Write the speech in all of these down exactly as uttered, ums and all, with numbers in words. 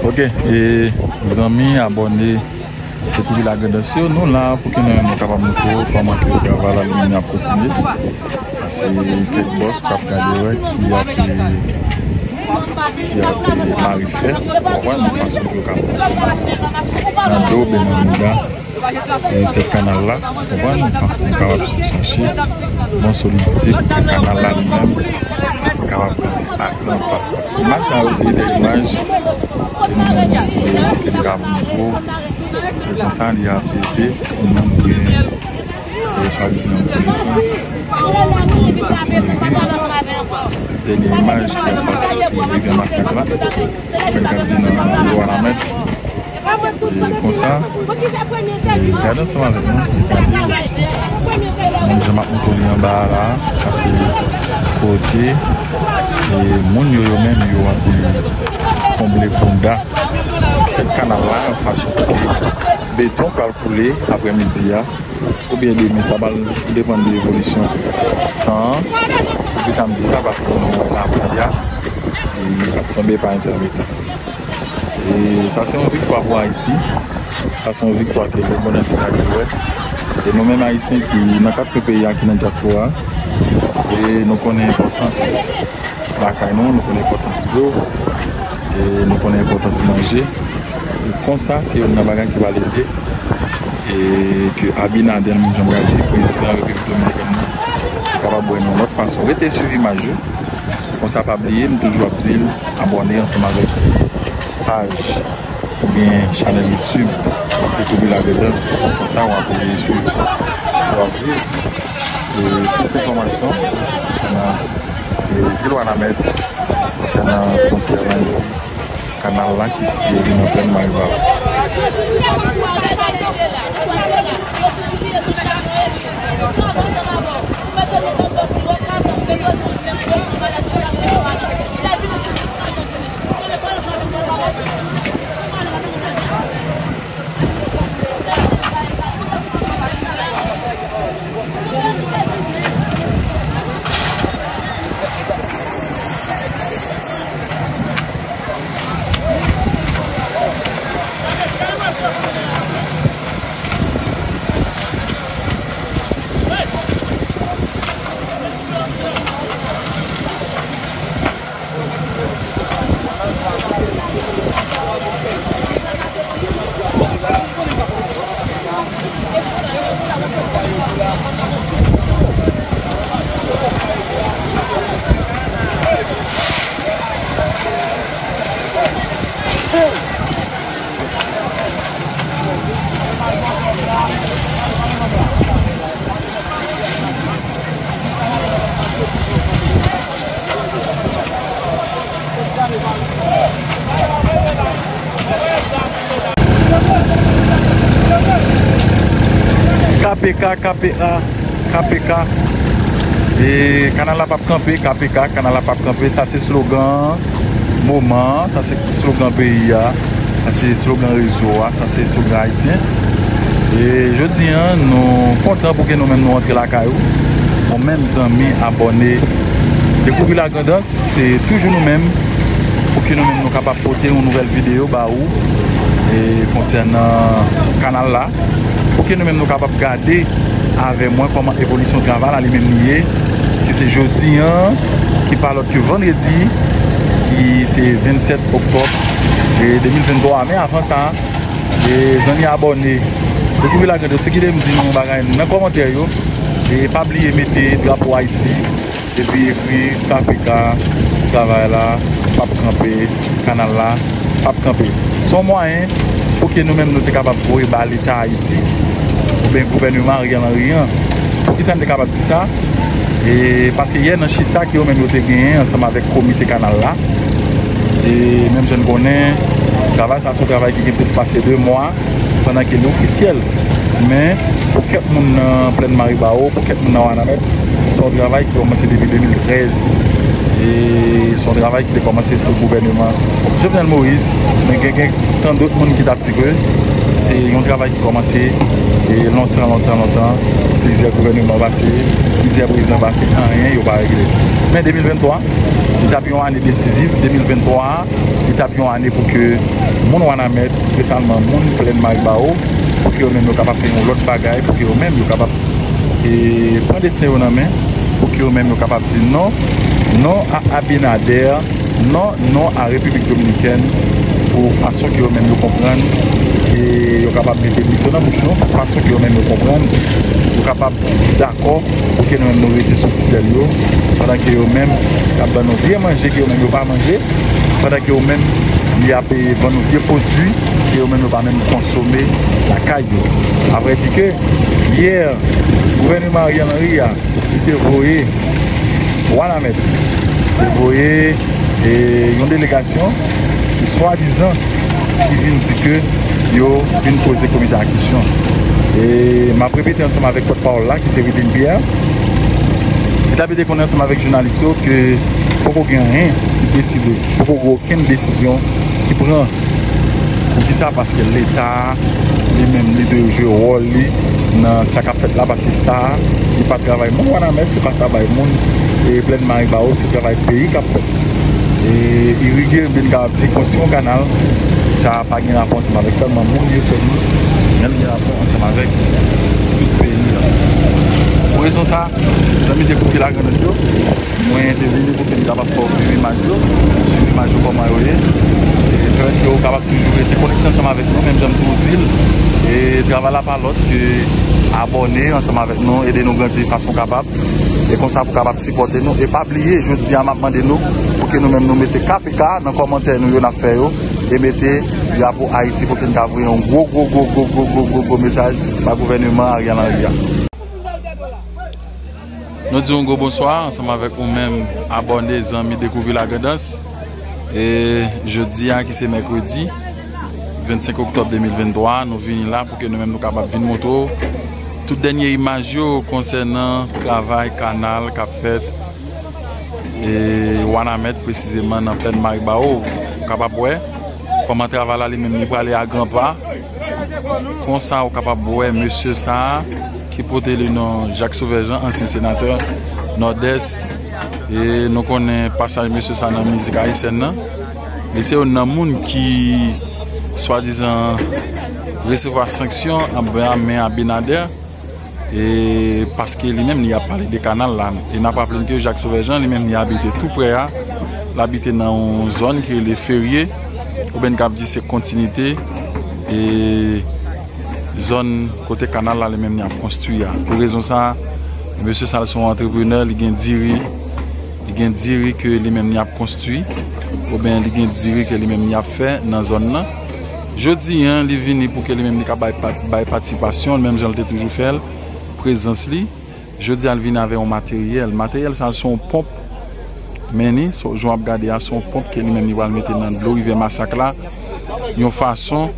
Ok, e zanmi, abòne, Dekouvri Lagrandans yo, nou la pou ke nou menm nou kapab montre w kòman ke travay la li menm ap kontinye. Sa se kèk bòs k ap gade wè ki ap, ki ap mare fè, w konprann, yon fason pou yo ka monte nan do oubyen nan mouda, e, tèt kanal la, w konprann, yon fason pou yo kapab chache yon solidite pou ke kanal la li menm kapab vanse pa gran pa. Imaj sa yo se de imaj ke nou menm nou vle ke n ka montre w. E konsa li ap ede moun ki gen, e, swadizan konesans pou kontinye viv. Dènye imaj ki ap pase sou Rivyè Masak la, mwen k ap di nan Lo Wanament. E konsa, e gade ansanm avèk mwen pou gade osi. Menm jan m ap montre w li anba a la, sa se kote, e moun yo, yo menm, yo ap konble bouda tèt kanal la, yon fason pou ke beton pral koule aprèmidi a, oubyen demen, sa pral depann de evolisyon tan an. Poukisa m di sa? Paske nou wè lapli a, e, ap tonbe pa entèmitans. E sa se yon viktwa pou Ayiti. Sa se yon viktwa ke lemonn antye a dwe wè. E nou menm Ayisyen ki nan kat kwen peyi a, ki nan dyaspora, e nou konnen enpòtans lakay nou, nou konnen enpòtans dlo, e nou konnen enpòtans manje. E konsa, se youn nan bagay ki pral ede, e ke Abinader, menm jan m pral di, prezidan Repiblik Dominikèn nan, kapab wè nou yon lòt fason. Rete swiv imaj yo. Konsa, pa bliye, m toujou ap di l, abòne ansanm avèk paj oubyen chanèl YouTube Dekouvri Lagrandans. Konsa, w ap swiv, w ap viv, e, plis enfòmasyon konsènan, e, vil Wanament, konsènan fwontyè Landy, kanal la ki sitiye nan plèn Maribawo. K P K, K P A, K P K. E kanal la p ap kanpe, K P K, kanal la p ap kanpe. Sa se slogan moman an, sa se slogan peyi a, sa se slogan rezo a, sa se slogan ayisyen. E jodi a, nou kontan pou ke nou menm nou antre lakay ou. Ou menm zanmi, abòne, Dekouvri Lagrandans, se toujou nou menm, pou ke nou menm nou kapab pote yon nouvèl videyo ba ou, e konsènan kanal la, pou ke nou menm nou kapab gade avè mwen kòman evolisyon travay la li menm li ye, ki se jodi a, ki pa lòt ke vandredi, ki se vennsèt oktòb, e de mil venntwa. Men avan sa, e zanmi abòne, Dekouvri Lagrandans, se kite m di nou yon bagay nan kòmantè yo, e pa bliye mete drapo Ayiti, epi ekri K P K, travay la p ap kanpe, kanal la p ap kanpe. Se yon mwayen pou ke nou menm nou te kapab voye ba Leta Ayiti, oubyen gouvènman Ariel Henry an. Poukisa n te kapab di sa? E paske yè nan chita ke yo menm yo te genyen ansanm avèk komite kanal la, e menm jan n konnen, travay sa se yon travay ki gen plis pase de mwa, pandan ke li ofisyèl. Men, pou kèk moun nan plèn Maribawo, pou kèk moun nan Wanament, se yon travay ki kòmanse depi de mil trèz. E se yon travay ki te kòmanse sou gouvèneman Jovenel Moïse, men gen, gen tan dòt moun ki t ap di ke se yon travay ki kòmanse e lontan, lontan, lontan. Plizyè gouvèneman pase, plizyè prezidan pase, anyen yo pa regle. Men de mil venntwa, li t ap yon ane desiziv. De mil venntwa a, li t ap yon ane pou ke moun Wanament, espesyalman moun Plèn Maribawo, pou ke yo menm yo kapab fè yon lòt bagay, pou ke yo menm yo kapab e pran desten yo nan men, pou ke yo menm yo kapab di non, non a Abinader, non, non a Repiblik Dominikèn, pou fason ke yo menm yo konprann, e yo kapab mete mis yo nan bouch nou, pou fason ke yo menm yo konprann, yo kapab dakò pou ke nou menm nou rete sou ti tèl yo, pandan ke yo menm y ap ban nou vye manje ke yo menm yo pa manje, pandan ke yo menm y ap, e, vann nou vye pwodui ke yo menm yo pa menm konsome lakay yo. Apre di ke yè, gouvèneman Ariel Henry a, li te voye, Wanament te voye, e, yon delegasyon ki swadizan ki vin di ke yo vin poze komite a kesyon. E m ap repete ansanm avèk pòtpawòl la, ki se Ridlin Pierre, li t ap mete konnen ansanm avèk jounalis yo ke poko gen anyen ki deside, poko gen okenn desizyon ki pran. Poukisa? Paske Leta, li menm, li dwe jwe wòl li nan sa k ap fèt la, paske sa, se pa travay moun Wanament, se pa travay moun, e, Plèn Maribawo, se travay peyi k ap fèt. E, irige, oubyen n ka di konstwi yon kanal, sa pa gen rapò ansanm avèk sèlman moun yo sèlman, men li gen rapò ansanm avèk tout peyi a. Pou rezon sa, zanmi Dekouvri Lagrandans yo, mwen te vini pou ke m kapab fè w viv imaj yo, swiv imaj yo kòman yo ye, e pèmèt ke w kapab toujou rete konekte ansanm avèk nou, menm jan m toujou di l. E travay la pa lòt ke abòne ansanm avèk nou, ede nou grandi fason w kapab, e konsa pou w kapab sipòte nou. E pa bliye, jodi a m ap mande nou pou ke nou menm nou mete K P K nan kòmantè nou yo n ap fè yo, e mete drapo Ayiti pou ke n ka voye yon gwo, gwo, gwo mesaj ba gouvèneman Ariel Henry a. Nou di yon gwo bonswa ansanm avèk ou menm, abòne, zanmi Dekouvri Lagrandans. E jodi a ki se mèkredi vennsenk oktòb de mil venntwa, nou vini la pou ke nou menm nou kapab vin montre w tout dènye imaj yo konsènan travay kanal k ap fèt e Wanament, presizeman nan Plèn Maribawo. Ou kapab wè kòman travay la li menm li prale a gran pa. Konsa ou kapab wè mesye sa a ki pote le non Jacques Sauveur Jean, ansyen senatè Nòdès. E nou konnen pasaj mesye sa a nan mizik ayisyèn nan. Li se youn nan moun ki swadizan resevwa sanksyon anba men Abinader. E paske li menm li ap pale de kanal la. E n ap raple n ke Jacques Sauveur Jean li menm li abite tou prè a. L abite nan yon zòn ki rele Ferye, oubyen n kab di se kontinite e zòn kote kanal la li menm li ap konstwi a. Pou rezon sa, mesye sa se yon antreprenè, li gen diri, li gen diri ke li menm li ap konstwi, oubyen li gen diri ke li menm li ap fè nan zòn nan. Jodi a, li vini pou ke li menm li ka bay, bay patisipasyon l, menm jan l te toujou fè l, prezans li. Jodi a, l vini avè yon materyèl. Materyèl sa, se yon ponp. Men ni, so, jan w ap gade a, se yon ponp ke li menm li pral mete nan dlo rivyè Masak la, yon fason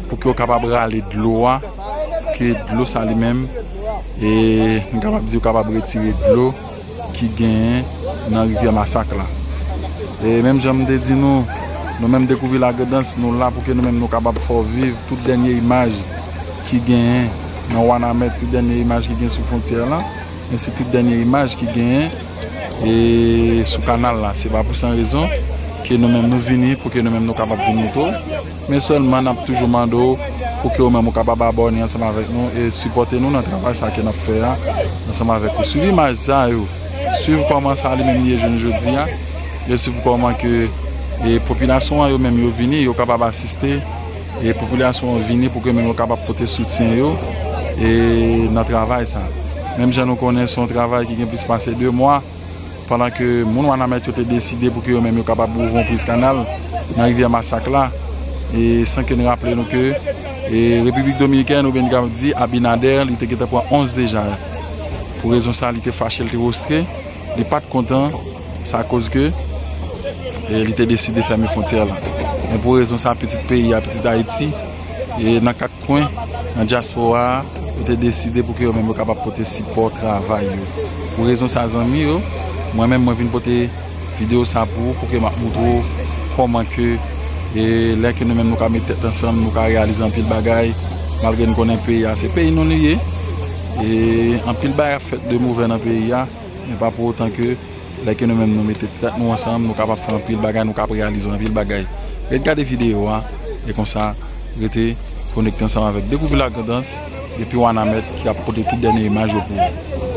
pou ke yo kapab rale dlo a, ke dlo sa li menm, e, m kapab di yo kapab retire dlo ki genyen nan rivyè Masak la. E menm jan m te di nou, nou menm Dekouvri Lagrandans, nou la pou ke nou menm nou kapab fè w viv tout dènye imaj ki genyen nan Wanament, tout dènye imaj ki gen sou fwontyè la, ensi tout dènye imaj ki genyen e sou kanal la. Se pa pou san rezon ke nou menm nou vini, pou ke nou menm nou kapab vin montre w. Men sèlman n ap toujou mande w pou ke ou menm ou kapab abòne ansanm avèk nou e sipòte nou nan travay sa ke n ap fè a ansanm avèk ou. Swiv imaj sa yo. Swiv kòman sa li menm li ye jounen jodi a. E swiv kòman ke, e, popilasyon an yo menm yo vini, yo kapab asiste. E popilasyon an vini pou ke menm yo kapab pote soutyen yo, e, nan travay sa. Menm jan nou konnen, se yon travay ki gen plis pase de mwa. Pandan ke moun Wanament yo te deside pou ke yo menm yo kapab ouvri yon priz kanal nan rivyè Masak la, e san ke n raple nou ke, e, Repiblik Dominikèn, oubyen n ka di Abinader, li te gentan pran onz deja. Pou rezon sa, li te fache, li te fwistre, li pa t kontan, sa koz ke, e, li te deside fèmen fwontyè la. Men pou rezon sa, pitit peyi a, pitit Ayiti, e nan kat kwen nan dyaspora a, yo te deside pou ke yo menm yo kapab pote sipò travay yo. Pou rezon sa, zanmi yo, mwen menm mwen vin pote Videyo sa pou ou, pou ke m ap montre w kòman ke, e, lè ke nou menm nou ka met tèt ansanm, nou ka reyalize anpil bagay, malgre nou konnen peyi a se peyi nou li ye. E anpil bagay ap fèt de movè nan peyi a, men pa pou otan ke lè ke nou menm nou mete tèt nou ansanm, nou kapab fè anpil bagay, nou kapab reyalize anpil bagay. Ret gade videyo a, e konsa, rete konekte ansanm avèk Dekouvri Lagrandans depi Wanament ki ap pote tout dènye imaj yo pou ou.